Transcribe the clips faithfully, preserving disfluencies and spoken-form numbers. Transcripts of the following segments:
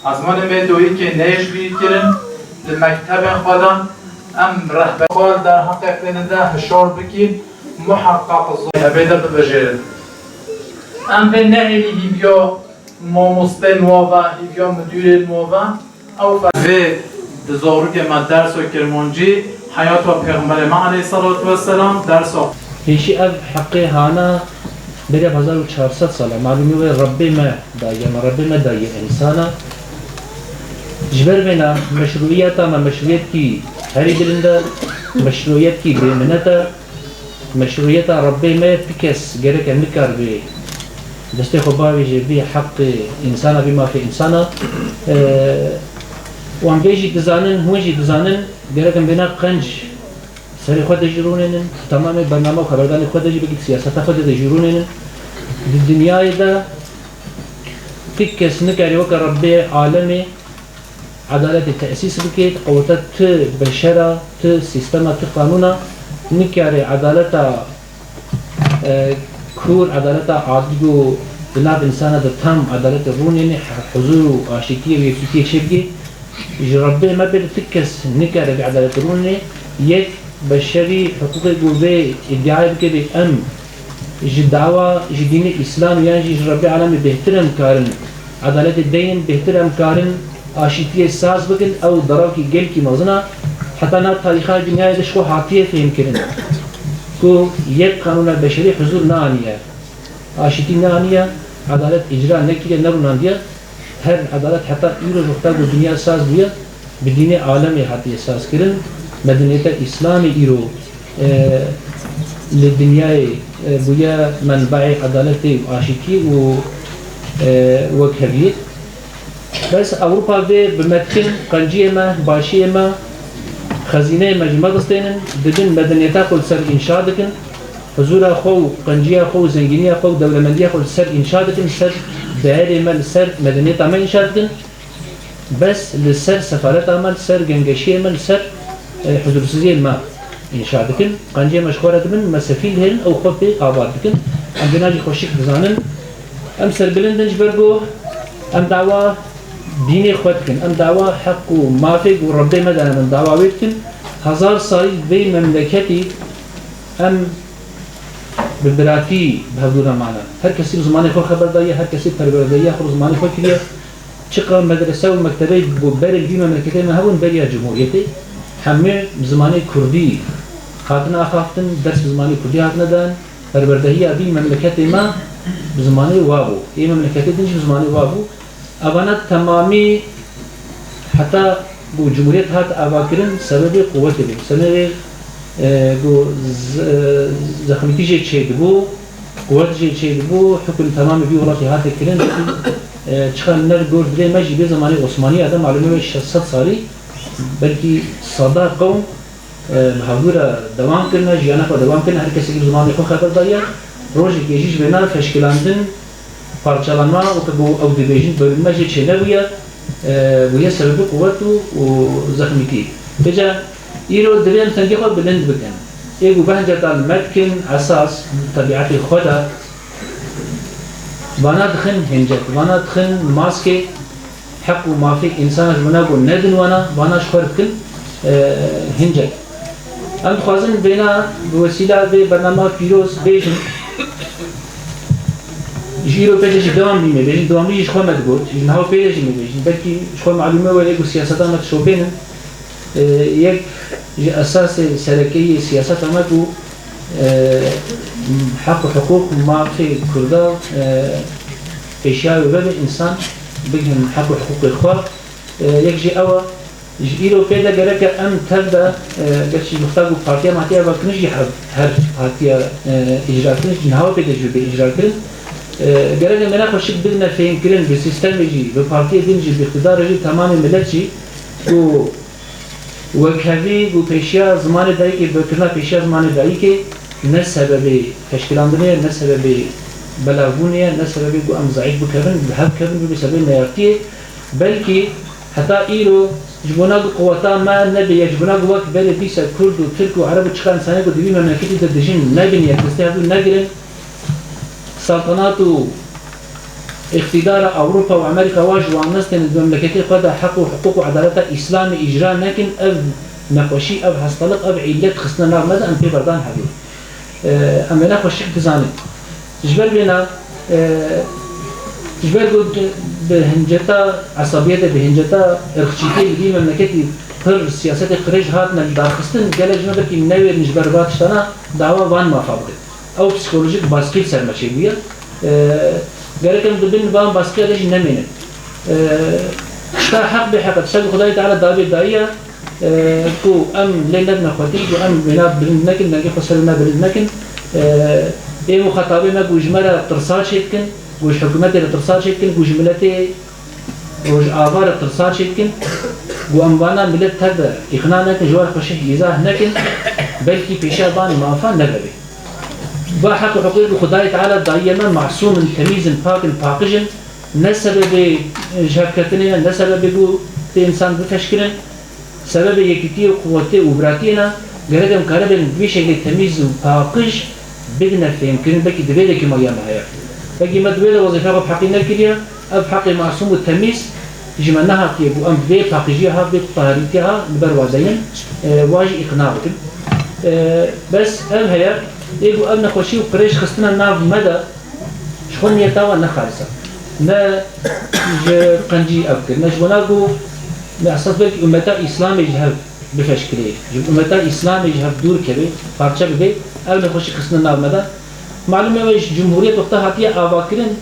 Ezmanê me doyîkê neyê ji bîr kirin, li mektebên xwe de em rehber xwe li derheqê qînê de hişar bikîn, muheqeq zû hebê de bibijêrin. Em vê nehêlî hîviya mamosteyên wa ve, hîviya midûrên wa ve, ew fe-, vê di zarokê me dersa kirmancî, heyata Pêxemberê me aleyhisselatu vesselam, dersa Hêşî ev heqê hana beriya hezar û çar sed sala. Malûmî wê Rebbê me daye, me Rebbê me daye insana. Ji ber vêna meşrûiyeta me meşrûiyetkî herî bilind e, meşrûiyetkî bêminet e. Meşrûiyeta Rebbê me ti kes gereke nikaribe destê xwe bavêje vê heqê insana, vê mafê insana. Ee, wan vê jî dizanin, hûn jî dizanin, gerek em vêna qenc serê xwe de jî rûnênin, temamê bername û xeberdanê xwe de jî, belkî siyaseta xwe de, de jî rûnênin. Di dinyayê de ti kes nikare weke Rebbê alemê edaletê tesîs bike, qeweta ti beşera, ti sîstema, ti qanûna nikare edaleta, e, kûr, edaleta adil û di nav însana de tam edaletê rûnêne, he-, huzûr û aşîtiyê û yekîtiyê çêbike. Ji Rebbê me pê de ti kes nikare vê edaletê rûnê. Yek beşerî hiqûqê ku vê îdiayê bike, bê em ji dawa, ji dînê Îslamê yan jî ji Rebbê alemê bêhtir em karin edaletê deyên, bêhtir em karin aşîtiyê saz bikin, ew derawkî gelkî mezin e. Heta nav tarîxa dinyayê de ji xwe hatiye fêhmkirin ku yek qanûna beşerî huzûr neaniye, aşîtî neaniye, edalet îcra nekiriye, nerûnandiye. Her edalet heta îro ji wexta ku dinya saz bûye, bi dînê alemê hatiye sazkirin. Medeniyeta Îslamê îro, e, li dinyayê, e, bûye menbaê edaletê û aşîtî û, e, wekheviyê. Bes Ewropa vê bi me dikin, qenciyê me, başiyê me, xezîneyê me ji me distênin, dibin medeniyeta xwe li ser înşa dikin. Huzûra xwe û qenciya xwe û zengîniya xwe û dewlemendiya xwe li ser înşa dikin, li ser değerê me, li ser medeniyeta me înşa dikin. Bes li ser sefaleta me, li ser gengeşiyê me, li ser, e, huzursiziyê me înşa dikin. Qenciyê me ji xwe re dibin, me sefîl dihêlin, ew xwe pê ava dikin. Em vêna jî xweşik dizanin. Em serbilind in ji ber ku em dawa dînê xwe dikin. Em dawa heq û mafê ku Rebbê me dane min dawa wê dikin. Hezar salî vê memleketî em bi biratî bi hevdû re mane. Her kesî bi zimanê xwe xeber daye, her kesî perwerdehiya xwe bi zimanê xwe kiriye. Çiqa medrese û mektebê ku berê li vî memleketê me hebûn beriya Cumhuriyetê, hemû bi zimanê kurdî hatine axaftin, ders bi zimanê kurdî hatine dan, perwerdehiya vî memleketê me bi zimanê wa bû. Ê memleketê din jî bi zimanê wa bû. Evana temamî heta ku Cumhuriyet hat avakirin, sebebê quwetê bû. Sebebê, e, ku z-, e, zexmîtî jê çêdibû, quwet jê çêdibû, hukm temamê vî welatî hate kirin. E, çiqa li ner gor divê me jî bê zemanê Osmaniya de, malûmê we şeş sed salî, belkî seda qewm, e, bi hevdû re dewam kirine, jiyana xwe dewam kirine, her kesekî bi zimanê xwe xeber daye. Rojekê jî ji vêna feşkilandin, parçalanma, weke ku ew dibêjin, bölünme jê çênebûye, e, bûye sebebê quwet û, û zexmîtî. Vêca îro divê em tengê xwe bilind bikin. Ê ku behnceta li me dikin, esas di tebietê xwe de vana dixin hincet, vana dixin maskê, heq û mafê însana ji bona ku nedin wana, vana ji xwe re dikin, e, hincet. Em dixwazin vêna bi wesîla vê bernama pîroz bêjin, ji îro pê de jî dewam bî me bêjin, dewamlî jî ji xwe me digot, ji niha pê de jî me bêjin. Belkî ji xwe malûme were ku siyaseta me dişopênin. E, yek ji esasê serekeyî yê siyaseta me ku, e, heq û hiqûq, mafê Kurda, e, pêşiya wê vebe, însan bigihin heq û hiqûqê xwe. E, yek jî ew e, ji îro pê de gereke em tev de, e, gerçî ji wexta ku partiya me hatiye avakirin jî her, her hatiye, e, îcrakirin, ji niha pê de jî bê îcrakirin. E, gereke me ne xweşik bidine fêhmkirin, bi sîstemê jî, bi partiyê din jî, bi îqtidarê jî, temamê milet jî ku wekhevî ku pêşiya zimanê dayikê, vekirina pêşiya zimanê dayikê ne sebebê teşkîlandinê ye, ne sebebê belavbûnê ye, ne sebebê ku em zeîf bikevin, bi hev kevin, bibe sebebê neyartiyê. Belkî heta îro ji bona ku quweta me nebe ye, ji bona ku wek berê dîse Kurd û Tirk û Ereb û çiqa însanê ku di vî memleketî de dijîn nebin yek, destê hevdû negirin, saltanat û Îqtîdara Ewropa û Amerîka wa ji wan nestên di memleketê xwe de heq û hiqûq û edaleta Îslamê îcra nekin, ev nexweşî, ev hestalık, ev îllet xistine nav me de em pê berdan hebû. Em wêne xweşik dizanin. Ji ber vêna, e, ji ber ku di, bi hinceta esabiyetê, bi hinceta irqçîtiyê li vî memleketî pir siyasetê qirêj hatine lidarxistin, gelek ji me belkî newêrin ji ber va tiştana dawa van mafa bikin. Ew psîkolojîk baskî li ser me çêbûye. E, gerek em di bin van baskiya de jî nemênin. E, tişta heq bê heq e, tişta ku Xwedayê Teala dawê dayiye, e, ku em lê nebine xwedî, ku em wêna bilind nekin, dengê xwe ser wêna bilind nekin. E, ê muxatabê me ku ji me re tirsa çêdikin, ku ji hikûmetê re tirsa çêdikin, ku ji miletê Rojava re tirsa çêdikin, ku em vana milet tev de îqna nekin, ji wan xweşik îzah nekin, belkî pêşiya van mafa nevebê. Va heq û hiqûqê ku Xwedayê Teala dayiye me masûm in, temîz in, pak in, paqij in, ne sebebê, e, jihevketinê ne, ne sebebê ku tê însan bifeşkirin, sebebê yekîtiyê û quwetê û biratiyê ne, gerek em karibin bi vî şeklê temîz û paqij bigine fêmkirin, belkî di vê de kêmariya me heye. Belkî me di wê de wezîfeya xwe bi heqî nekiriye, ev heqê masûm û temîz ji me nehatiye ku em bi vê paqijiyê ha, vê taharîtiyê ha li ber wa deyin, e, wa jî îqna bikin. E, bes ev heye, ê ku ev nexweşî û qirêj xistine nav me de, ji xwe niyeta wan ne xalis e. Ne ji qencî ev kir, ne ji bona ku me esas belkî ummeta Îslamê ji hev bifeşkirê, ji ummeta Îslamê ji hev dûr keve, parçe bibe, ev nexweşî xistine nav me de. Malûm e, wê ji cumhuriyet wexta hatiye avakirin,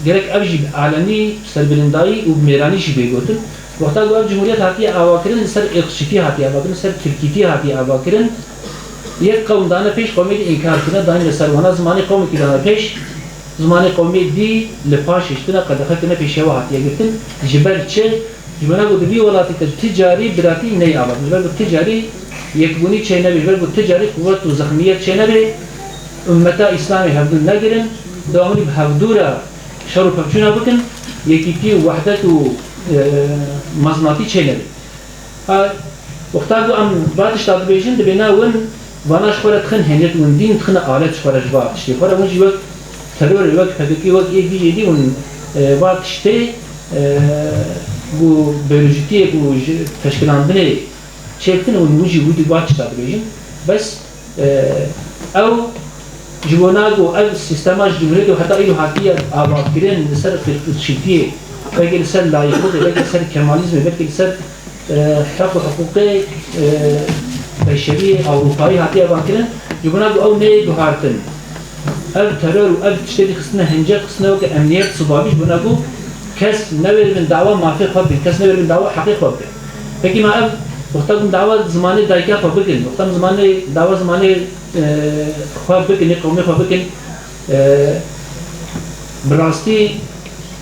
gerek ev jî bi alenî, serbilindayî û bi mêranî jî bê gotin. Wexta ku ev cumhuriyet hatiye avakirin, li ser êrxçîtî hatiye avakirin, li ser tirkîtî hatiye avakirin. Yek qewm dane pêş, qewmê dî înkar kirine, dayîne ser wana, zimanê qewmekî dane pêş, zimanê qewmê dî li paş hiştine, qedexe kirine, pêşiya we hatiye girtin. Ji ber çi? Ji bona ku di vî welatî de ti carî biratî neyê avakirin. Ji ber ku ti carî yekbûnî çênebe, ji ber ku ti carî quwet û zexmiyet çênebe, ummeta Îslamê hevdû negirin, dewamî bi hevdû re şer û pevçûna bikin, yekîtî û wehdet û, e, mezinatî çênebe. Ha, wexta ku em va tişta dibêjin, dibêne win vana ji xwe re dixin hêniyet, win dîn dixine alet ji xwe re, ji va tiştê xwe re. Win jî wek terorê, wek P K K, wek êk dî jê dî win, e, va tiştê, e, ku biyolojîtiyê ku ji teşkilandinê çêdikin, win, win jî wî di va tişta dibêjin. Bes, e, ew ji bona ku ev sîstema ji cumhuriyetê û heta îro hatiye avakirin li ser qirqirçîtiyê, belkî li ser layîqlixê, belkî li ser kemalizmê, belkî li ser, e, heq û hiqûqê, e, beşerî, Ewropayî hatiye avakirin, ji bona ku ew neyê guhartin. Ev teror û ev tiştê dî xistine hincet, xistine weke emniyet sibabî, ji bona ku kes newêribin dawa mafê xwe bikin, kes newêribin dawa heqê xwe bikin. Pekî ma ev wexta ku dawa zimanê dayika xwe bikin, wexta zimanê, dawa zimanê, e, xwe bikin, ê qewmê xwe bikin, e, bi rastî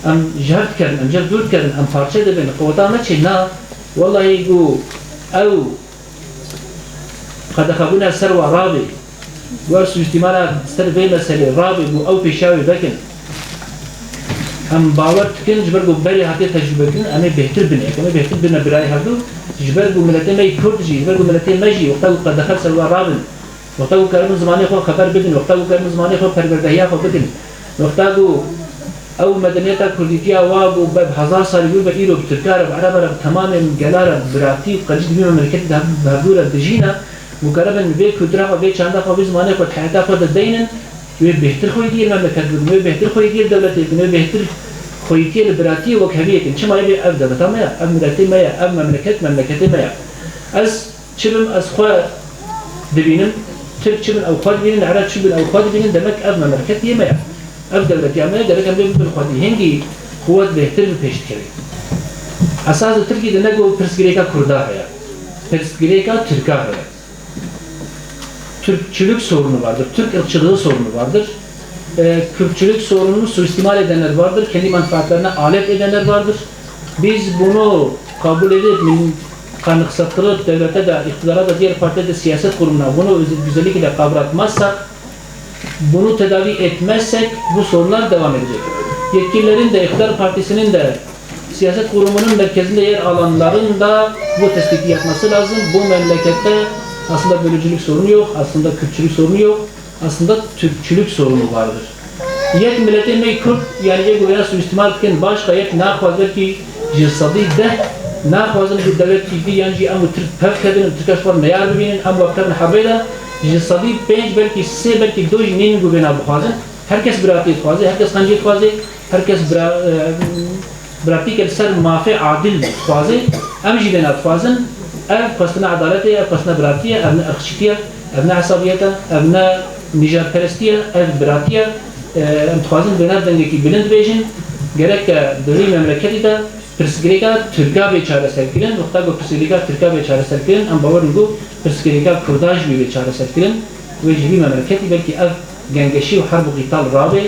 em ji hev dikerin, em ji hev dûr dikerin, em parçe dibin, qeweta me çê na, wellahî ku ew qedexebûna ser wa rabê, wer suîstîmala ser vê meselê rabê ku ew pêşiya wê vekin. Em bawer dikin, ji ber ku berê hatiye tecrûbekirin, em ê bêhtir binê. Em ê bêhtir bine birayê hevdû, ji ber ku miletê me yê Kurd jî, ji ber ku miletê me jî wexta ku qedexe ser wa rabin, wexta ku karibin zimanê xwe xeber bidin, wexta ku karibin zimanê xwe perwerdehiya xwe bikin, wexta ku ew medeniyeta kurdîtiya wa bû be bi hezar salî bû be, îro bi tirka re, bi ereba re, bi temamê gela re bi biratî û qencî di vî memleketî de bi hevdû re dijîne, ku karibin vê kultura xwe, vê çanda xwe, vê zimanê xwe di heyata xwe de deynin, wê bêhtir xweyîtiyê li memleket bikin, wê bêhtir xweyîtiyê li dewletê bikin, wê bêhtir xweyîtiyê li biratiyê wekheviyê bikin. Çima yê ev dewleta me ye, ev miletê me ye, ev memleket memleketê me ye. Ez Çi bim ez xwe dibînim, Tirk çi bin ew xwe dibînin, Ereb çi bin ew xwe dibînin, demek ev memleket yê me ye. Ev dewletiya me ye, gerek em lê bibin xwedî. Hingî quwet bêhtir bi pêş dikevê. Esas li Tirkî de ne ku pirsgirêka Kurda heye. Pirsgirêka Tirka heye. Türkçülük sorunu vardır, Türk ırkçılığı sorunu vardır. E, Kürtçülük sorununu suistimal edenler vardır, kendi menfaatlerine alet edenler vardır. Biz bunu kabul edip, min-, kanıksattırıp devlete de, iktidara da, diğer partilere de, siyaset kurumuna bunu özel-, güzellikle kavratmazsak, bunu tedavi etmezsek bu sorunlar devam edecek. Yetkililerin de, iktidar partisinin de siyaset kurumunun merkezinde yer alanların da bu tespiti yapması lazım. Bu memlekette aslında bölücülük sorunu yok, aslında Kürtçülük sorunu yok, aslında Türkçülük sorunu vardır. Yek miletê me Kurd, yanî ê ku wêna suîstimal dikin, başqa yek naxwaz belkî ji sedî deh naxwazin ku dewletî dî yan jî em û Tirk pev kevin û Tirka ji xwe neyar bibînin, em wekevin herbê de, ji sedî pênc belkî sê belkî du jî nînin ku wêna bixwazin. Her kes biratiyê dixwaze, her kes qencî dixwaze, her kes bira-, e, biratîke li ser mafê adil dixwaze, em jî vêna dixwazin. Ev xwestina edaletê ye, ev xwestina biratî ye, ev ne irqçîtî ye, ev ne esabiyet e, ev ne nîjadperestî ye, ev biratî ye. E, em dixwazin vêna dengekî bilind bêjin. Gereke di vî memleketî de pirsgirêka Tirka bê çareserkirin. Wexta ku pirsgirêka Tirka bê çareserkirin, em bawer in ku pirsgirêka Kurda jî bê çareserkirin. Wê ji vî memleketî belkî ev gengeşî û herb û qîtal rabe.